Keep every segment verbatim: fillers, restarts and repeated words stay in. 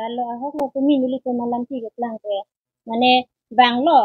Alo ahok lo tumi nelitum alamthe keplang ke. Mane bang lo,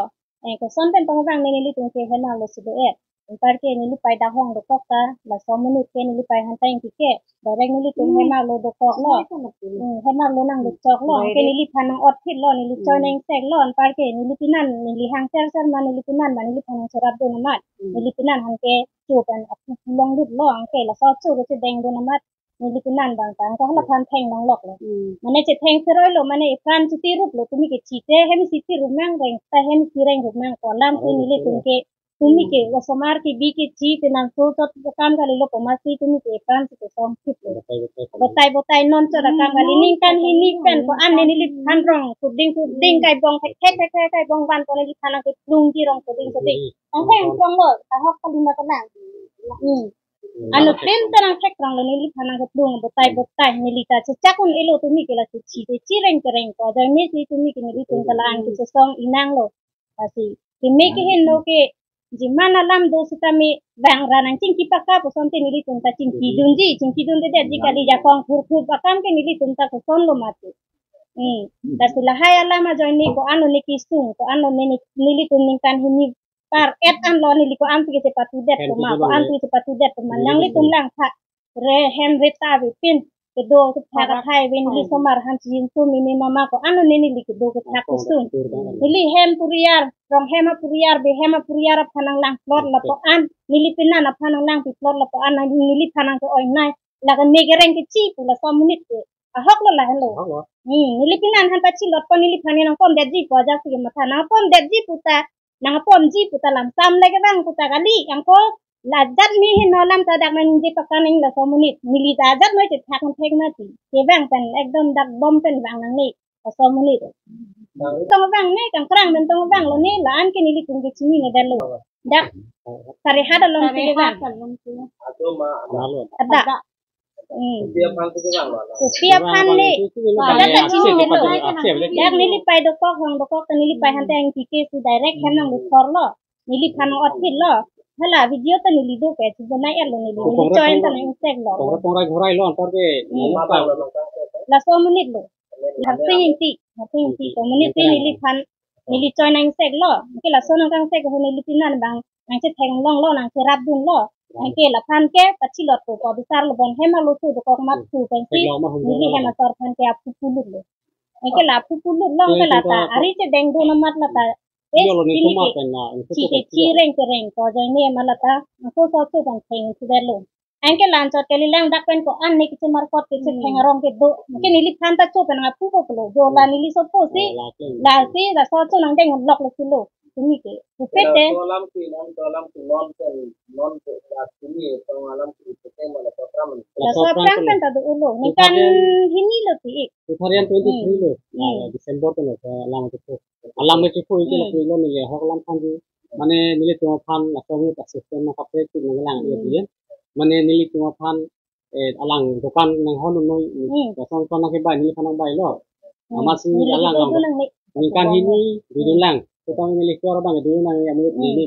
eh, koson pen tong bang ne nelitum ke hemarlo si do-et. Anparke neli pai dak hong dokok ta, laso amonit ke neli pai han ta ingki ke. Direct nelitum hemarlo dokok lo. Hmm, hemarlo nang dokok lo. Anke neliphan nang otphit lo, neli choi nang sek lo. Anparke neli pinan, neli hang ser ser ma neli pinan ma neliphan nang cherap dun amat. Neli pinan han ke cho pen aphu pulong lut lo. Anke laso cho ke chedeng dun amat. Neli pinan bang ta, anke hala phan theng nang lok lo. Mane chetheng seroi lo, mane iphan chiti rup lo, tumi ke chite, hem chiti rup nang reng, ta hem chireng rup nang ko alam si nelitum ke, tumi ke, osomar ke bi ke chi, te nang so chot kam kali lo, poma si tumi ke iphan si kesong sip lo. Botai botai non chot akam kali, ningkan hini pen ko-an ne neliphan rong, kuding kuding kai bong, thek thek thek thek kai bong van ko neliphan nang keplung ji rong kuding kuding. Ang theng rong lo, ahok kali ma kenang. Hmm. Ano tem ta nang thek rong lo neliphan nang keplung botai botai neli ta chechak un-e lo tumi ke la chechi te chireng kereng ko ajoine si tumi ke nelitum ta la-an ke chesong inang lo. Lasi keme ke heno ke jiman alam do sitame bang ra nang chingki paka puson te nelitum ta chingki dunji, chingki dun te detji kali, jakong phur phur akam ke nelitum ta koson lo mati. Hmm. Lasi lahai alam ajoine ko-an lo ne kesung, ko-an lo ne ne- nelitum ningkan hini par et an lo neli ko-an si kechepatu det puma, ko-an si kechepatu det puma. Nanglitum lang tha. Re hem re ta ve pin. Kedo kethak athai ve neli somar han si jin tu mimi mama ko-an lo ne neli kedo kethak kesung. Neli hem puriar, rong hem apuriar, be hem apuriar aphan nang lang plot lapu-an. Neli pinan aphan nang lang pi plot lapu-an, nang neliphan nang ke-oi nai. La keme kereng kechi pu laso amonit ke. Ahok lo lahenlo. Ahok lo. Hmm, neli pinan han pachilot pon neliphan nang pom detji pu ajak si kematha. Nang pom detji pu ta nang pom ji pu ta lam sam le kevang pu ta kali, angko la jat me heno alam ta dak nangji paka nang laso amonit. Neli ta jat me chethak thek mati. Kevang pen ekdom dak bom pen vang nangne laso amonit. Tong vang ne, kangkrang pen tong vang lo ne, la-an ke nelitum ke chini ne dalo. Dak Sarihat along si kevang. Ada. Hmm. Kopi aphan ne. Ada ta chini ne lo. Dak neli pai dokok, hong dokok ta neli pai han te ingki ke si direct hem nang dokok lo. Neliphan nang otphit lo. Hala video ta neli do ke, si bonai er lo neli. Neli choi ta nang sek lo. Tongra tongra ghorai lo antar ke. Hmm. Laso amonit lo. Harsing Ingti, Harsing Ingti. Ko amonit si neliphan, neli choi nang sek lo. Anke laso nang kang sek ho neli pinan bang nang chetheng long lo, nang cherap dun lo. Anke laphan ke pachilot ko, ko bisar lo bon hem alo thu dokok mat thu pensi neli hem asor aphan ke aphu pulut lo. Anke la aphu pulut lo, anke la ta ari chedeng dun amat la ta. Eh, ini ke. Chi ke chireng kereng ko ajoine ma la ta. Angko so so bang theng si det lo. Anke la-an chot kali, lang dak pen ko-an ne kechemarkot kechetheng arong kedo. Anke neliphan ta cho pen nang aphu po lo. Jo la neli sopo si. Lasi laso cho nang deng lok lo si lo. Tumi ke. Pupe te. Laso alam ke, laso alam ke non pen, non ke la tumi tong alam ke pupe ma laso aphrang. Laso aphrang pen ta do ulo. Ningkan hini lo ti ik. Two thousand twenty-three lo. Hmm. December pen laso alam ke po. Alam ke po ingke la po lo neli ahok alam thanji. Mane nelitum aphan laso amonit assistant nang kaprek nang lang ya dia. Mane nelitum aphan, eh, alang dokan nang hon noi. Hmm. Lason son nang kebai neliphan nang bai lo. Hmm. Amatsi neli alang kedo lang dun nang ne. Ningkan hini dodun lang. Kotang neli keluar bang dodun nang ya amonit neli.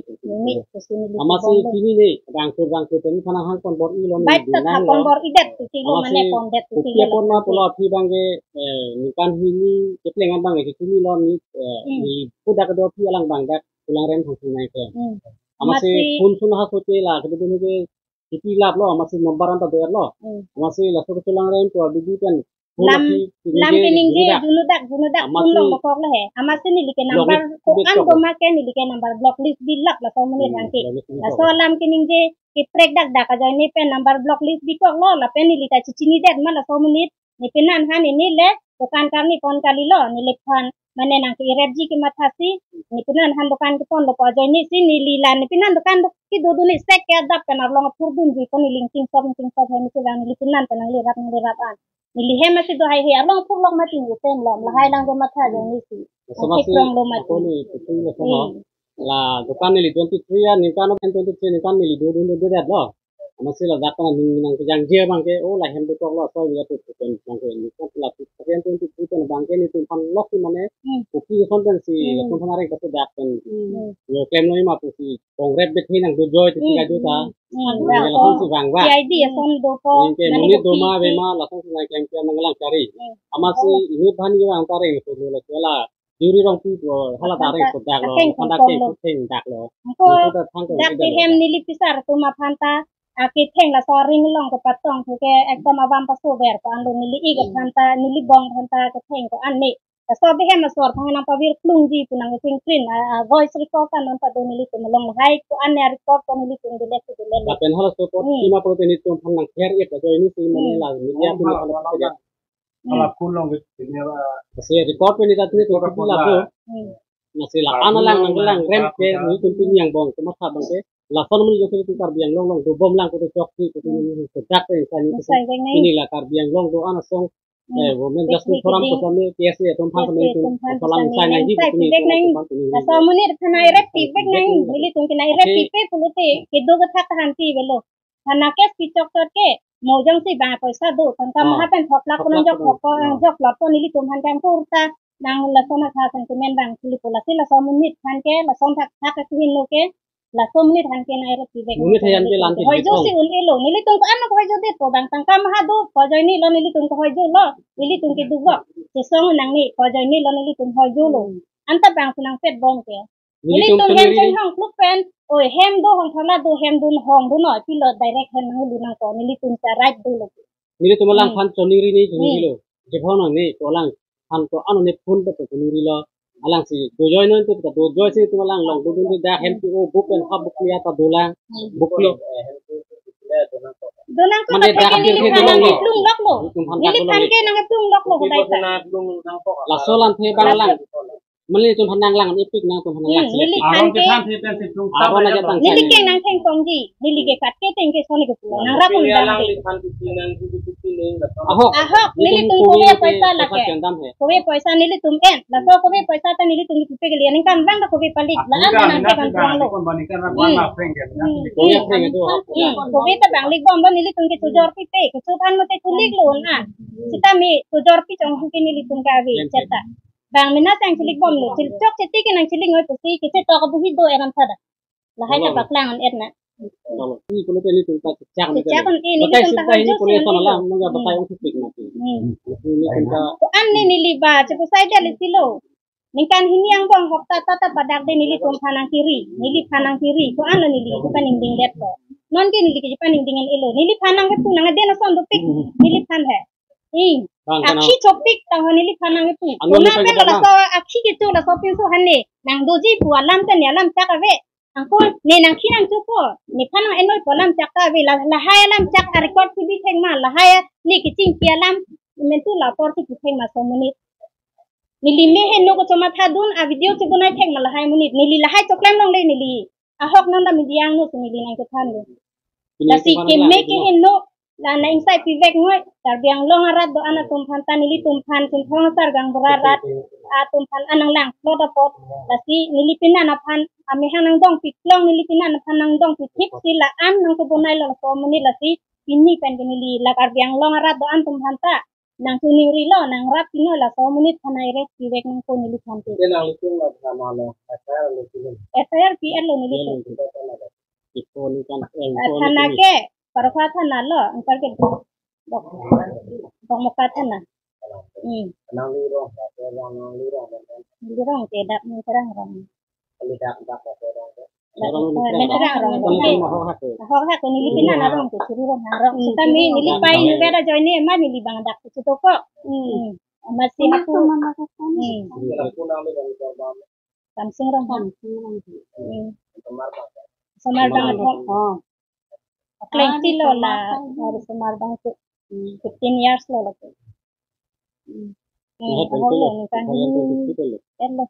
Amatsi chini ne bang tur bang tur neliphan nang hang pon bor-i lo neli dodun lang lo. Pon bor-i det ti lo. Amatsi mane pon det ti kopi lo. Pon ma pulo aphi bang ke, eh, ningkan hini kepleng an bang ke chini lo ne, eh, ne pudak do aphi alang bang dak Kulang rem thang thang nai ke. Hmm. Amatsi phone sun ha sote la kedodun ke kipi lap lo, amatsi number anta do lo. Hmm. Amatsi laso Kulang rem to abidi pen phone lam, aphi lam keningje junudak, junudak phone long dokok lo he. Amatsi neli ke number ko-an do ma ke neli ke number blocklist bi lap laso amonit angke. Laso lam keningje keprek dak dak ajoine pen number blocklist bikok lo, lapen neli ta chichini det ma laso amonit. Ne pinan han ini le dokan karni pon kali lo, neliphan mane nang ke-irepji kematha si, ne pinan han dokan kepon lo pu ajoine si neli la ne pinan dokan do kedo dun ne sek ke adap pen arlong aphur dunji ko neli ingting sop ingting sop hem si lang neli pinan pen nang lerap nang lerap an. Neli hem si do hai he arlong aphur lok mati ne tem lo, lahai lang kematha ajoine si. Sama si rong lo mati. Ako ni putu lo sama. Hmm. La dokan neli twenty-three ya, ningkan twenty-three ningkan neli dodun do det lo. Amatsi ladak pen ning nang kejangje bang ke, oh, la hem dokok lo, so, ya tu pen bang ke, ningkan la tu pen twenty-three pen bang ke nelitum aphan lok si mane, hmm, kopi son pen si, hmm, latum aphan areng kasu dak pen. Hmm. Yo klem noi ma tu si, kong rep bet hi nang dojoi, ti, hmm, tiga juta. Hmm. Hmm, Nangke ya. Lason si vang vang. C I D ason dopo, Nangke nani monit kopi doma pi. Bema lason si nangke nangke nanglang cari. Hmm. Amatsi Oh. inut aphan ke vang ta reng pulo la kela. Duri rong pi do hala ta reng Aphanta sudak lo. Atheng Aphanta kongkong theng lo. Sutheng dak lo. Angko Nangke ta thang ke dak ida lo. Hem neli pisar atum aphanta. Aketheng laso aring along kepatong ke ekdom abang paso ver ko anlo neli ik Hmm. aphanta neli bong aphanta ketheng ko an ne. Laso abihem asor thang nang pavir klungji pu nang chingkrin, a, a, voice record an non pado nelitum along lahai ko an ne record ko nelitum delek si delek. Lapen halaso apot Hmm. sima apot nelitum aphan nang share ip ajoine si mane Hmm. la media Oh, pin hala, hala, hala, hala. Hmm. Hala phone along ke sini, ah, Basi record pen ita tini record tum pula pula. Bo. Hmm. Nasi la Karbi ana lang Anglong nang lang lang, rem Karbi ke Anglong. Nelitum pini angbong kematha abang ke. Lason muni jok nelitum Karbi Anglong along dobom lang kote chok si kote Hmm. nelitum sudak te insani Masai vek nai. Ini la Karbi Anglong do ana song Hmm. Eh, women Vek justice ni forum kidi. Ko sami K S A atum aphan K S A kami atum aphan salam kami sai nang nang di sai kami pivek nang. Atum aphan kami Laso amonit aphan nang irep pivek nang. Nelitum ke nang irep Oke. Pipe pulote kedo kethak tahan ti velo. Thana case pichok chot ke mo jongsi bang poisa do tangka Ah, maha pen thok lak thok konon lak jok konon. Thok ko Ah. Jok lot ko nelitum aphan kang kurta nang laso na kha sentiment bang sili pula si laso amonit aphan ke lason thak thak ke kuhin lo ke. Laso amonit aphan ke nang irep pivek. Monit aphan ke lan Hoi jo pivek si lo. Un-elo. Nelitum ko ano hoi jo det po bang tangka maha do. Ko ajoine lo nelitum ko hoi jo lo. Nelitum ke dugok. Sesong nang ni ko ajoine lo nelitum hoi jo lo. Anta bang si nang pet bom ke. Nelitum Nelitum hem choniri. Chen hong kluk pen. Oi hem do hong thala do hem do hong do no. Pilo direct hem nang lu nang ko. Nelitum ta right do lo. Nelitum alang Hmm. aphan choniri ni choniri Hmm. lo. Jebhon nang ni ko alang aphan ko ano ne phone pe choniri lo. Alang si dojoi non te ta dojoi si tum alang along dodun de dak hem ti o buk pen hap buk liya ta dolang. Hmm. Buk li. Donang ko Mane ta dak thek ke akhir neli ke phan dolang nang lo. Plung lok lo. Tum phan Neli dak phan dolang. Ke nang plung lok lo ko dai ta. Laso lam the bang lang. Mane tum phan nang lang epik nang tum phan nang Hmm, lang neli selektif. Aron phan ke ke than the pen si plung Aron tap aja ya tang Neli sai. Keng nang theng kongji, neli ke kat ke theng ke soni ke pulo. Nang rapun Kopi dam alang de. Di than kupi nang kupi kupi nang dak. Ahok. Ahok, Nelitum nelitum kove kove poisa poisa lake. Chendam he. Kove poisa nelitum en, laso kove poisa ta nelitum kipipe ke lian ningkan bang ta kove palik. Ah, La an ningkan, nang ningkan ke bang ningkan, pang lo. Ningkan, ningkan, Hmm. Ningkan, Hmm. Kove ningkan, pang itu. Hmm. Kove ta bang lik bom lo nelitum ke tujor pipe, kesupan mate kulik lo na. Sita mi tujor pi chong huki nelitum ke ave, Em, em. Cheta. Bang mina sang chilik bom lo, chil chok chiti ke nang chilik ngoi pusi, kisi tok abuhi do eram sada. Lahai ta Tolong. Paklang an et na. Tolong. Ini pulote nelitum ta chak Chak nelitum. An ini Batai nelitum ta sita hoi ini jo pulote sini tolong nelitum. Lah, nunggu batai Hmm. Utik mati. Hmm. Ini nelitum ta Ko an ni neli ba, chepu sai dia lesi lo. Ningkan hini angbong hokta ta ta padak de nelitum phan nang kiri. Neli phan nang kiri. Ko an lo neli, ko paningding det ko. Non ke neli ke paningding an elo. Neli phan nang ke pu nang de na son dopik. Hmm. Neli phan he. Ih, Bang, akhi kanang. Chopik tang hon neli phan nang pu. Anu Kona neli pen phan laso akhi kecho laso pinso hane. Nang doji pu alam ta ne alam chak ave. Angko ne nang khi nang chupo. Ne phan nang enoi pu alam chak ta ave. La, lahai alam chak a record si bi theng ma. Lahai ne kechingki alam mentu la por si bi theng ma so monit. Neli me heno ko choma tha dun a video chibunai thek ma lahai monit. Neli lahai choklem longle neli. Ahok nang da media angno si neli nang kethan dun. Pini Lasi kemang keme lang ke dun. Heno la na ingsai pivek ngoi Karbi Anglong arat do-an atum phan ta nelitum phan Chinthong asar gang bura rat atum phan anang lang plot apot. Lasi neli pinan aphan amehang nang dong piklong neli pinan aphan nang dong pithip si la an nang kebunai lo laso monit lasi pini pen ke neli la Karbi Anglong arat do-an atum phan ta nang tuning rilo, nang rap pino laso monit phan nang irep pivek nang ko neli phan te. Dia nang litung la drama lo, F I R lo sini. F I R P R lo neli Dia tu. Nang kita kan ada. Ipo ni kan, eh, Eh, ipo ni thana kini. Ke, Parokha thana lo, angkal ke. Bok, Bok Moka thana. Hmm. Nang lirong, nang lirong, nang lirong. Lirong ke dak nang terang rong. Kali dak, dak, dak, dak. Orang Eh, nang terang rong. Nang terang rong. Nang terang rong. Hok hak ke. Hok hak ke neli pina Hmm. Narong ke chiri rong harong. Hmm. Sita mi neli pai ni beda join ni ma neli bang dak ke situ ko. Hmm. Masih aku. Hmm. Iya. Kamsing rong. Kamsing rong. Hmm. Semar bang. Oh. Kleng ti lo la, hari semar bang tu. Hmm. Fifteen years lo la tu. Hmm. Hmm. Mahal Ahok betul lo, lo. Ningkan Mahal ini. Betul lo. Elo.